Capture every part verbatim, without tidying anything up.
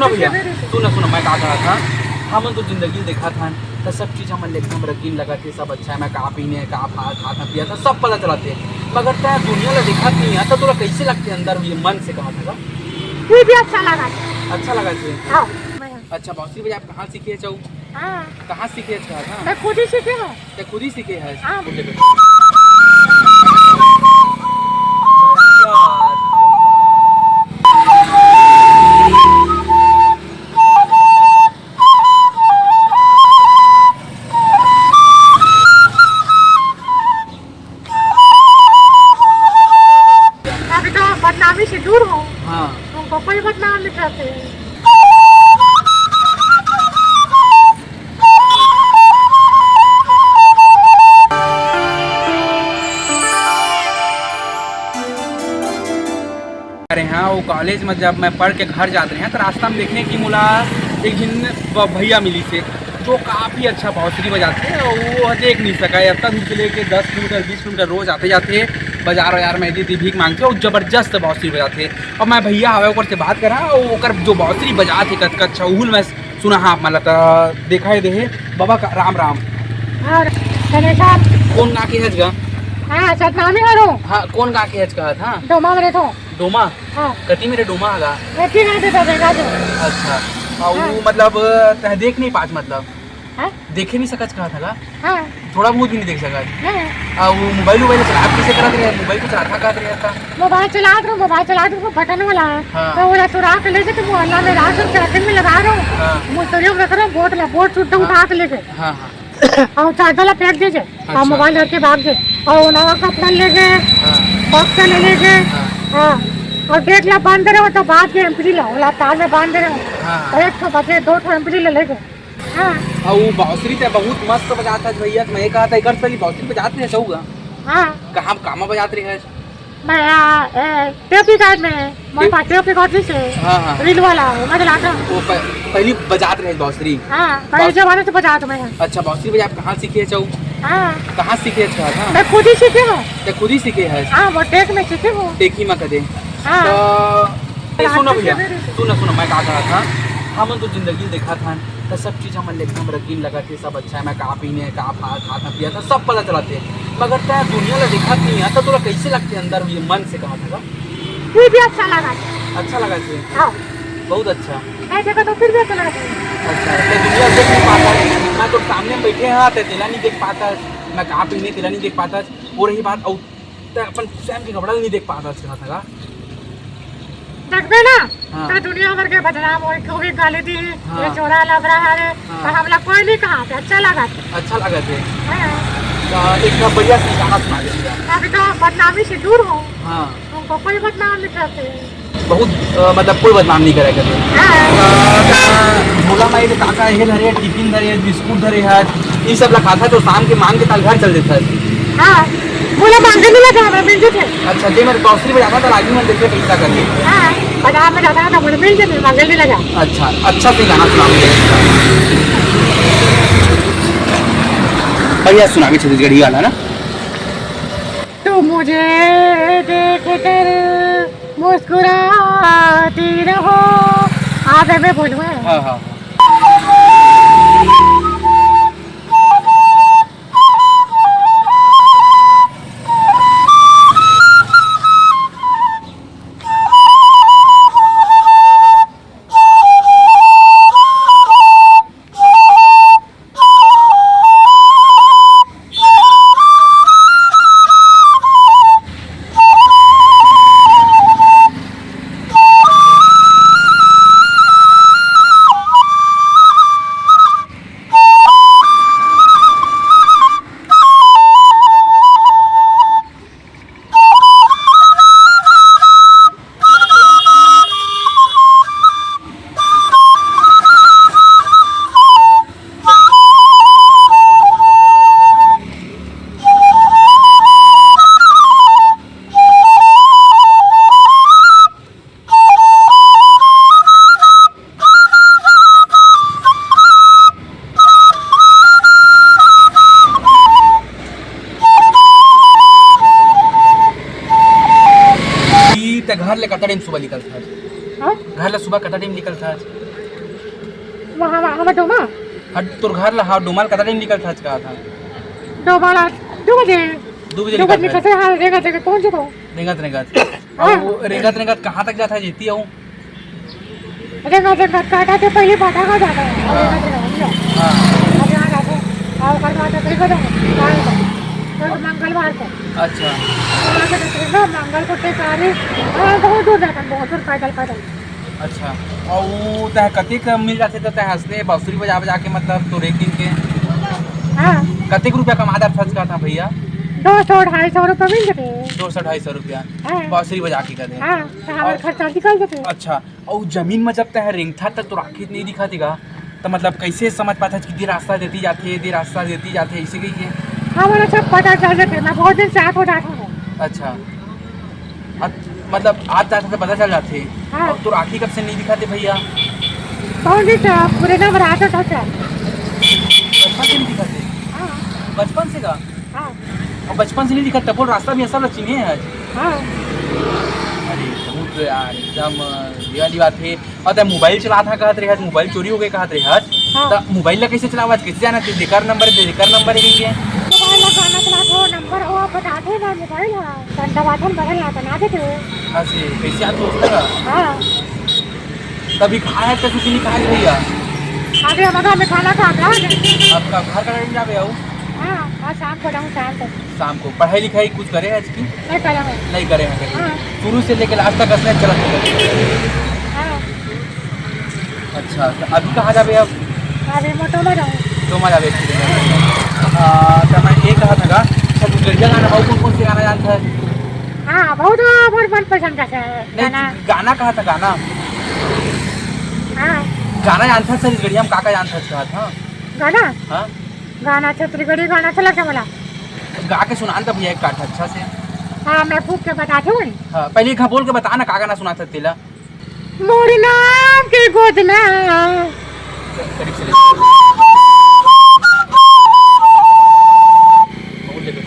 भैया, सुन ना, सुन ना, मैं का कहत हँव, हमन तो जिंदगी ल देखत हन, त सब चीज हमन ल एकदम रंगीन लगत हे, सब अच्छा हे, मैं का पीने हे, का खा-, खात हँव, पियत हँव, सब पता चलत हे। मगर तैं दुनिया ल देखत नइ हस, त तोला कइसे लगथे अंदर, ये मन से कहत हँव? ये भी अच्छा लगत हे। अच्छा लगत हे? हाँ, मैं अच्छा, बांसुरी बजाए कहाँ सीखे हस? हाँ। कहाँ सीखे हस कहत हँव? मैं खुद ही सीखे हँव। तैं खुद ही सीखे हस? हाँ। अभी तो बदनामी से दूर हो। हाँ। हमको कोई बदनाम नहीं करते। अरे हाँ, वो कॉलेज में जब मैं पढ़ के घर जात रहेंव, त रास्ता में देखेंव कि मोला एक झिन ब-, भैया मिलिस हे, जो काफ़ी अच्छा बांसुरी बजाथे, अउ वो देख नइ सकय, अतना दूर से लेके दस किलोमीटर, बीस किलोमीटर रोज आते जाथे, बाजार वाजार में एती ओती भीख मांगथे, अउ जबरदस्त बांसुरी बजाथे। अब मैं भैया हवय, ओकर से बात करँव, अउ ओकर जो बांसुरी बजाथे, कतका अच्छा, उहू ल मैं सुनाहूँ आप मन ला। त देखा हे, देहे बाबा का, राम राम। हाँ, गणेशा। कोन गाँव के हच गा? हाँ, सतनामी वालो। हाँ, कोन गाँव के हच कहत हँव? डोमा में रहिथों। डोमा? हाँ। कति मेर डोमा हगा? एती नहीं देता, देखा दे। अच्छा। अउ हाँ। मतलब, तैं देख नइ पास, मतलब? हाँ? देखे नइ सकच कहत हस गा? हाँ। थोड़ा बहुत भी नइ देख सकच? हाँ। अउ मोबाइल, मोबाइल चलात कइसे करत रहे? मोबाइल तो चलाथा कहत रहे था। मोबाइल चलात रहों, मोबाइल चलात रहों, बटन वाला। हाँ। त ओला चुरा के ले जाके मोहल्ला में रात को traffic में लगा रहों। हाँ। मुस्तरियों को रख रहों, बोर्ड ला, बोर्ड छुट्टा हाँ। उठा के लेके। हाँ, हाँ। अउ चार्जर ला फेंक दे जे, अउ अच्छा। मोबाइल धर के भाग गे, अउ नवा कपड़ा ले गे, हाँ। बक्सा ले, ले गे, हाँ। हाँ। अउ गेट ला बांध दे रहों, त बांध के एमपीडी ला, ओला तार में बांध दे रहों। हाँ। अउ एक ठो बचे, दो ठो एमपीडी ले, ले गे। हाँ। अउ बांसुरी तैं बहुत मस्त बजात हस भैया, त मैं कहत हँव, एकर से पहली बांसुरी बजात रहेस गा? हाँ। कहाँ, कामा बजात रहेस? मैं, आ, ए, टेप रिकॉर्ड में, मोर टेप? पास टेप रिकॉर्ड से, हाँ, हाँ। रील वाला, वो मैं चलाता हूँ। वो प-, पहली बजात रहेस बांसुरी? हाँ, पहले बांस- जमाने से बजात मैं। अच्छा, बांसुरी बजाए कहाँ सीखे हच? हाँ। कहाँ सीखे हच? हाँ। मैं खुद ही सीखे हूँ। तैं खुद ही सीखे हस? हाँ, वो टेक में सीखे हूँ। टेक ही में कदे। हाँ। त, ए, सुन ना भैया, सुन ना, सुन ना, मैं का कहत हँव, हमन तो जिंदगी ल देखत हन, त सब चीज हमन ल एकदम रंगीन लगत हे, सब अच्छा हे, मैं का पीने, का खा-, खात हँव, पियत हँव, सब पता चलत हे। मगर तैं दुनिया ल देखत नइ हस, त तोला कइसे लगथे अंदर, ये मन से कहत हँव गा? ये भी अच्छा लगत हे। अच्छा लगत हे? हाँ। बहुत अच्छा। नहीं देखो तो फिर भी अच्छा लगत हे। अच्छा, तैं दुनिया ल देख नइ पाथस, मैं तोर सामने में बइठे हँव, तैं तेला नइ देख पाथस, मैं का पीने तेला नइ देख पाथस, वो रही बात, अउ तैं अपन स्वयं के कपड़ा ल नइ देख पाथस कहत हँव गा। देखबे ना, हाँ। त दुनिया भर के बदनाम होही, कोई गाली दिही, हाँ। ये छोरा लफड़ा हरे, हाँ। त हमला कोई नइ कहय, अच्छा लगत हे। अच्छा लगत हे। हाँ। त एक ठो बढ़िया से गाना सुना दे भैया। अभी तो बदनामी से दूर हो। हाँ। हमको कोई बदनाम नइ करते। बहुत, अ, मतलब कोई बदनाम नइ करय कदे। हाँ। अ, त झोला में ये का का हे धरे, टिफिन धरे, बिस्कुट धरे हच, ये सब ला खाथस, त शाम के मांग के तैं घर चल देथस। हाँ। मोला मांगे नइ ला जाय, मैं मिल जथे। अच्छा, जे मैं बांसुरी बजाथों त रागी मन देथे पैसा करके। हाँ, बाजार में जाथों ना त मोला मिल जथे, मांगे नइ ला जाय। अच्छा, अच्छा से गाना सुना मुझे। बढ़िया सुना भी छत्तीसगढ़ी वाला ना। तुम मुझे देख कर मुस्कुराती रहो। आप एमे बोलवा। हाँ, हाँ, हाँ। ई ते घर ले कतका टाइम सुबह निकलथस? हाँ? घर ले सुबह कतका टाइम निकलथस? वहाँ, वहाँ, वहाँ डोमा? हाँ, तोर घर ला, हाँ, डोमा ला कतका टाइम निकलथस कहाथंव? डोमा ला दू बजे। दू बजे दू बजे निकलथस? निकलथंव, हाँ, रेंगत, रेंगत पहुँच जाथंव। रेंगत, रेंगत। हाँ। अउ रेंगत, रेंगत कहाँ तक जाथस, जेती अउ? रेंगत, रेंगत काटा के पहिली बाटा का जाथंव, हाँ। रेंगत, रेंगत, समझे? हाँ। अब यहाँ जाथंव, अउ ओकर बाद रेंगत, रेंगत, फिर मंगलवार को। अच्छा। वहाँ से रेंगत, मंगल को टेकारी, हाँ, बहुत दूर जाथंव, बहुत दूर पैदल, पैदल। अच्छा, अउ तैं कतेक मिल जाथे त तैं अइसने बांसुरी बजा बजा के, मतलब, तोर एक दिन के हाँ। कतेक रुपया कमा डरथस कहाथंव भैया? दो सौ, ढाई सौ रुपया मिल जाथे। दो सौ, ढाई सौ रुपया हाँ। बांसुरी बजा के कदे? हाँ, त हमर अउ खर्चा निकल जाथे। अच्छा, अउ जमीन म जब तैं रेंगथस त तोर आँखी नइ दिखत हे का? त मतलब कइसे समझ पाथस कि दे रास्ता देती जाथे, दे रास्ता देती जाथे, अइसे कहिके? हाँ, मोला सब पता चल जाथे, मैं बहुत दिन से आत हो जात हूँ। अच्छा। अत-, मतलब, आत जात त पता चल जाथे। हाँ। अउ तोर आँखी कब से नइ दिखत हे भैया? कौन सी च-, पूरे ना बराबर था क्या? बचपन से नइ दिखत हे? हाँ। बचपन से का? हाँ। अउ बचपन से नइ दिखत, तभो रास्ता भी सब ल चिन्हे हस? हाँ। अरे, बहुत यार, एकदम ये वाली बात हे। अउ तैं मोबाइल चलाथस कहत रेहेस, मोबाइल चोरी हो गे कहत रेहेस, हाँ। त मोबाइल ला कइसे चलावस? कइसे जानथस तेकर नंबर हे, तेकर नंबर हे कहिके? मोबाइल ला गाना चलाथों, नंबर वो बताथे ना मोबाइल ह, त दबाथन बगल ला बना देथे। अइसे, कइसे आथे उसका? हाँ। कभी खाए हस, कभी नइ खाए भैया? अभी हम घर में खाना खा के आ गए। अब का घर का टाइम जाबे अउ? हाँ, आज शाम को जाऊँ, शाम को। शाम को। पढ़ाई लिखाई कुछ करे हस कि? नइ करे हँव। नइ करे हस कभी? हाँ। शुरू से लेके last तक अइसने चलत हे? हाँ। अच्छा, त अभी कहाँ जाबे अब? अभी मैं डोमा जाहूँ। डोमा जाबे? आ, त मैं ये कहत हँव का, छत्तीसगढ़िया गाना अउ कौन कौन से गाना जानथस? हाँ, बहुत मोर मनपसंद का हे नइ, गाना। गाना कहत हँव, गाना। हाँ। गाना जानथस छत्तीसगढ़िया म का का जानथस कहत हँव? गाना? हाँ। गाना छत्तीसगढ़ी गाना अच्छा लगथे मोला। गा के सुना न त भैया एक आध अच्छा से। हाँ, मैं फूँक के बताथों। हाँ, पहिली एक बोल के बता ना, का गाना सुनाथस तेला। मोर नाम के गोदना। करीब से ले। बोल दे।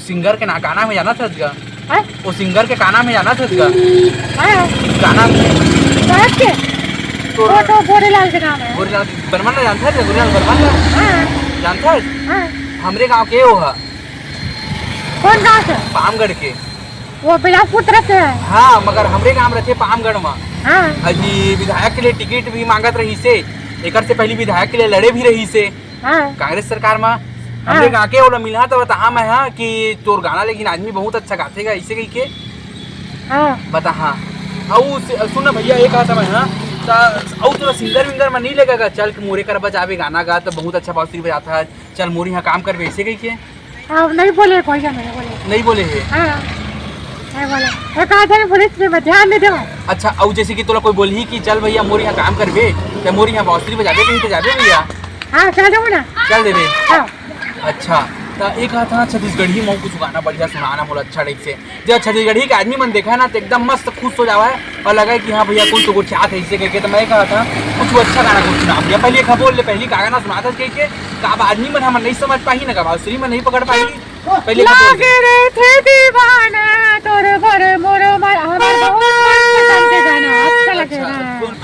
सिंगर के ना, गाना में जानथस का? हैं? वो सिंगर के का नाम हे जानथस का? हाँ। का नाम हे? भारत के? तो वो तो गोरेलाल के नाम हे। गोरेलाल बर्मन ला जानथस का? गोरेलाल बर्मन ला? हाँ। जानथस? हाँ। हमरे गांव के वो हा। कौन गांव से? पामगढ़ के। वो बिलासपुर तरफ से हे। हाँ, मगर हमरे गांव रहिथे पामगढ़ मा। हाँ। अजी विधायक के लिए टिकट भी मांगत रहिसे, एकर से पहिली विधायक के लिए लड़े भी रहिसे। हाँ। कांग्रेस सरकार मा हाँ। हमरे गाँव के ओला मिलहा त बताहा मैं हा कि तोर गाना लेकिन आदमी बहुत अच्छा गाथे गा, अइसे कहिके। हाँ। बताहा। अउ सु-, सुन ना भैया, एक कहत मैं हा, त अउ तोला सिंगर विंगर मा नइ लेगा गा, चल मोरे करा बजाबे गाना गा, त बहुत अच्छा बांसुरी बजाथस, चल मोर इहाँ काम करबे, अइसे कहिके। हाँ, नइ बोले, कोई का नइ बोले। नइ बोले हे? हाँ, नइ बोले। एक आध जन बोले, इसमें मैं ध्यान नइ देवँव। अच्छा, अउ जइसे कि तोला कोई बोलही कि चल भैया मोर इहाँ काम करबे, त मोर इहाँ बांसुरी बजाबे कहिथे, जाबे भैया? हाँ, चल देबो ना। चल देबे? हाँ। अच्छा, त एक कहत हा छत्तीसगढ़ी म कुछ गाना बढ़िया सुना ना मोला अच्छा टाइप से। जब छत्तीसगढ़ी के आदमी मन देखय ना, त एकदम मस्त खुश हो जावय अउ लगय कि हाँ भैया, कोई तो गोठियात हे अइसे कहिके। त मैं कहत हा, कुछ अच्छा गाना कुछ सुना भैया। पहिली एक बोल ले, पहिली का गाना सुनाथस कहिके, का अब आदमी मन हमर नइ समझ पाही ना, का बांसुरी म नइ पकड़ पाही। पहिली एक बोल ले। लागे रे थे दीवाना, तोर बर मोर मर-, हमर बहुत मनपसंद के गाना, अच्छा लगे। अच्छा, हाँ। सुन।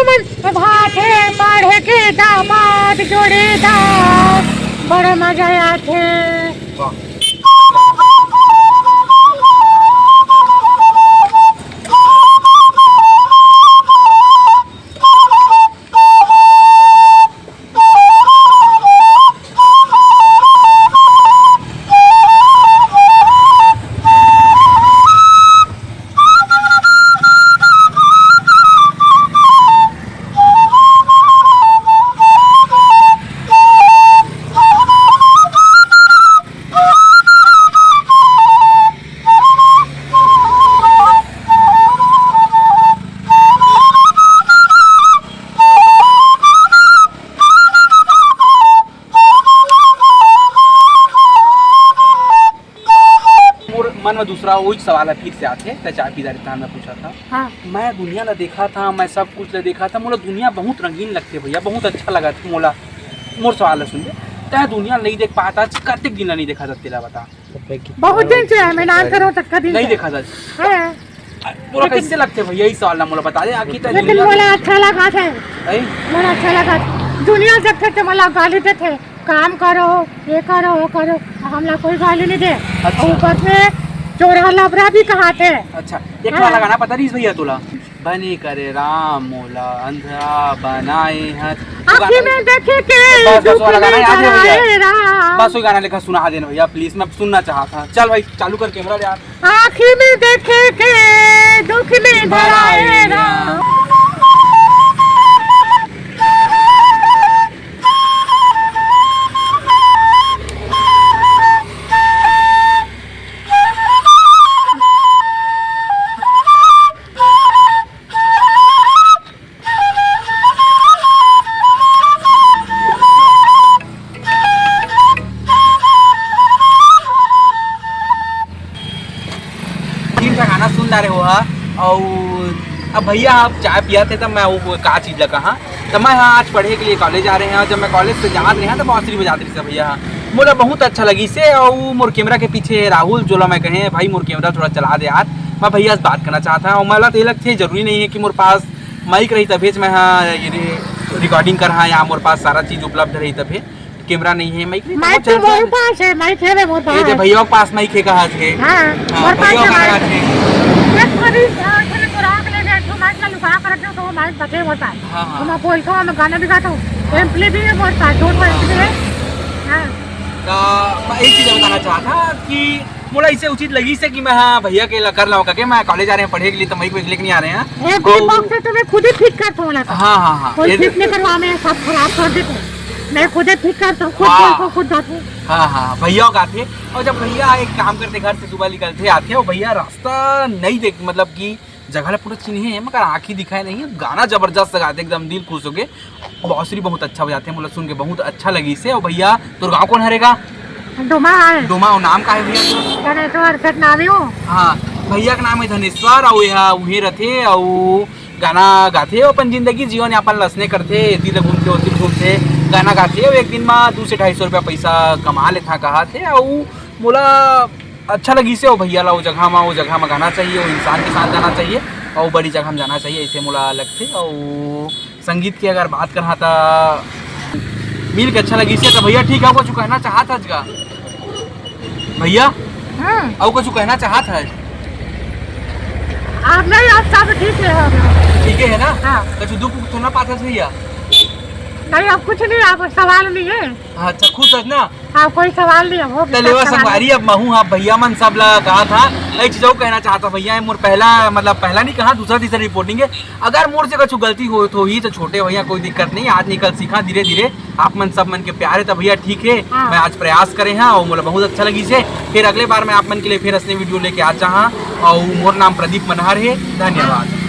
मन भाथे पढ़े के दामाद जोड़ीदार, बड़ा मजा आथे। मोर मन में दूसरा वही सवाल है, फिर से आथे, त चाय पी डारे तहां मैं पूछा था। हाँ। मैं दुनिया ला देखा था, मैं सब कुछ ला देखा था, मोला दुनिया बहुत रंगीन लगथे भैया, बहुत अच्छा लगा था मोला। मोर सवाल ला सुन ले, तै दुनिया ला नहीं देख पाता, आज कतेक दिन ला नहीं देखा था, तेला बता। बहुत दिन से है, मैं नाम करो तक कभी नहीं देखा था। हाँ। मोला कैसे लगथे भैया, इस सवाल ला मोला बता दे, आखिर तै लेकिन दुनिया मोला अच्छा लगा थे। नहीं? मोला अच्छा लगा। दुनिया जब थे तो मोला गाली देथे, काम करो, ये करो, वो करो, हमला कोई गाली नहीं दे। अच्छा। और ऊपर से चोरा लबरा भी कहा थे। अच्छा, एक हाँ। ठो गाना पता नहीं भैया तोला, बने करे राम मोला अंधा बनाए हथ। आँखी में देखे के बस, बस, दुख वाला गाना में याद है भैया? डराए राम। बस वही गाना लेखा सुना देना भैया, प्लीज, मैं सुनना चाहता था। चल भाई, चालू कर कैमरा यार। आँखी में देखे के दुख में डराए राम। तीन ठा गाना सुन डारे हो हा, अउ अब भैया आप चाय पिया थे, तब मैं वो का चीज लगा हाँ, तब मैं हाँ आज पढ़े के लिए कॉलेज आ रहे हैं, और जब मैं कॉलेज से जा रहे हैं, तब बांसुरी बजाते रहिस भैया हाँ। मोला बहुत अच्छा लगी से, और मोर कैमरा के पीछे राहुल, जोला मैं कहे, "भाई, मोर कैमरा थोड़ा चला दे यार, मैं भैया से बात करना चाहता हूँ।" और मला तो ये लगते, जरूरी नहीं है कि मोर पास माइक रही तभे मैं हाँ ये रि-, रिकॉर्डिंग कर हाँ, या मोर पास सारा चीज उपलब्ध रही तभे। कैमरा नहीं है, माइक नहीं, माइक तो मोर पास है, माइक है रे मोर पास। ये दे भैया के पास माइक है, कहा थे। हाँ, हाँ, मोर पास भैया है का माइक। हाथ है। एक बारी, हाँ, थोड़ा तो राख ले गए, तो माइक ला लुका कर रखे हो, तो वो माइक बचे मोर पास। हाँ, हाँ। तो मैं बोलता हूँ, मैं गाना भी गाता हूँ। हाँ। एम्पली भी है मोर पास, दो ठो एम्पली है। हाँ। तो मैं एक चीज बताना चाहता कि मोला इसे उचित लगी से कि मैं हाँ भैया के ला कर लाऊं करके, मैं कॉलेज आ रहे हैं पढ़े के लिए, तो माइक वाइक लेके नहीं आ रहे हैं। ए, तो बॉक्स तो मैं खुद ही फिट करता हूँ ना। हाँ, हाँ, हाँ, कोई ये फिट नहीं करवा, मैं सब खराब कर देते हैं। मैं खुद ही फिट करता हूँ, खुद वाह। बोलता हूँ, खुद धोता हूँ। हाँ, हाँ, भैया का थे। और जब भैया एक काम करते, घर से सुबह निकलते आते, और भैया रास्ता नहीं देख, मतलब कि जगह ला पूरा चिन्हे है, मगर आँखी दिखाए नहीं है। गाना जबरदस्त गाते, एकदम दिल खुश हो गए। बांसुरी बहुत अच्छा बजाते हैं, मोला सुन के बहुत अच्छा लगी से। और भैया, तोर गाँव कौन हरेगा? डोमा है। डोमा, और नाम का है भैया तोर? धनेश्वर सतनामी हूँ। हाँ, भैया का नाम है धनेश्वर, और यह उहे रथे, और गाना गाथे, और अपन जिंदगी जीवन यापन लसने करथे, एती ले घूमथे, ओती ले घूमथे, गाना गाथे, और एक दिन में दो से ढाई सौ रुपया पैसा कमा लेथा कहा थे, और मोला अच्छा लगिस हे ओ भैया ला ओ जगह म, ओ जगह म गाना चाहिए, ओ इंसान के साथ जाना चाहिए, अउ बड़ी जगह म जाना चाहिए, अइसे मोला लगथे। अउ संगीत के अगर बात करहा त मिल के अच्छा लगिस हे। त भैया ठीक हे, अउ कुछु कहना चाहत हस का भैया? हाँ। अउ कुछु कहना चाहत हस? आप नहीं, आप सब ठीक है, हम। ठीक है ना? हाँ। कुछु दुख उख तो ना पात हस भैया? नहीं, अब कुछ नहीं, आप सवाल नहीं है। अच्छा, खुश हस ना? हाँ, कोई सवाल नहीं है, हो त गया लेवा सवाल। संगवारी, अब महू ह भैया मन सब ला कहा था, एक चीज अउ कहना चाहता भैया, ये मोर पहला, मतलब पहला नहीं कहा, दूसरा तीसरा रिपोर्टिंग है। अगर मोर से कुछ गलती हो तो ही तो छोटे भैया, कोई दिक्कत नहीं, आज निकल सीखा धीरे धीरे। आप मन सब मन के प्यार है तो भैया ठीक है, हाँ। मैं आज प्रयास करे हाँ और मोला बहुत अच्छा लगिस हे। फिर अगले बार मैं आप मन के लिए फिर असने वीडियो लेके आ चाहा। और मोर नाम प्रदीप मनहर है। धन्यवाद।